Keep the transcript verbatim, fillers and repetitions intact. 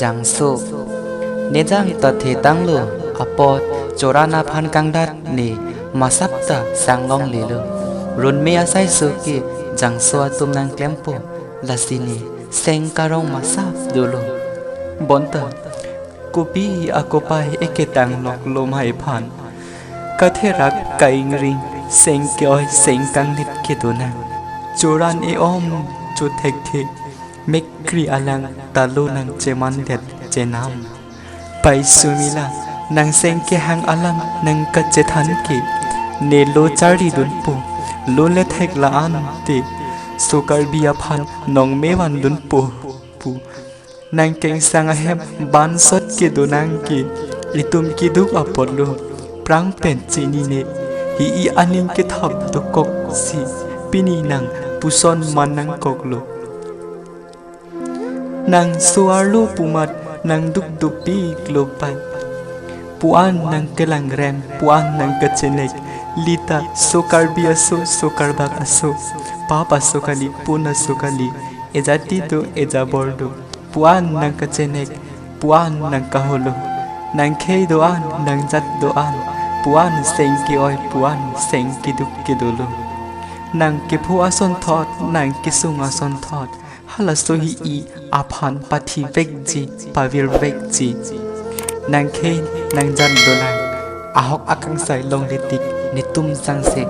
Jangso. Ne jang ta thetanglo, apot choran aphan kangdat ne masap ta sang longlelo. Runme asai so ke jangso atum nangklempo, lasi ne seng karong masap dolo. Bonta, kopi akopai eketang lok lomai aphan katherak ka-ingring, seng ke-oi seng kangnit kedo nang. Choran e-om chothekthe, mekri alang ta lo nangchemandet chenam. Pai Sumila, nang seng kehang alam nangkachethan ke, ne lo charlidunpo, lo le thek la-an te, so Karbi aphan nongme vandunpo pu. Nangkengsang ahem bansot kedo nang ke, itum keduk apotlo, prang pen chinine, hi-i aning kethap dokoksi, pini nang puson man nangkoklo. Nang so-arlo pu amat nangduk dopiklo pai. Pu-an nangkelangrem, pu-an nangkachenek, lita so Karbi aso, so Karbak aso, pap aso kali, pun aso kali, ejati do, ejabor do, pu-an nangkachenek, pu-an nangkaholo, nangkhei do-an, nangjat do-an, pu-an seng ke-oi, pu-an seng keduk kedolo. Nang kepho asonthot, nang kesung asonthot, halaso hi-i aphan pathivekji, pavirvekji. Nangkhei nangjat dolang, ahok akangsai longle tik netum sangse.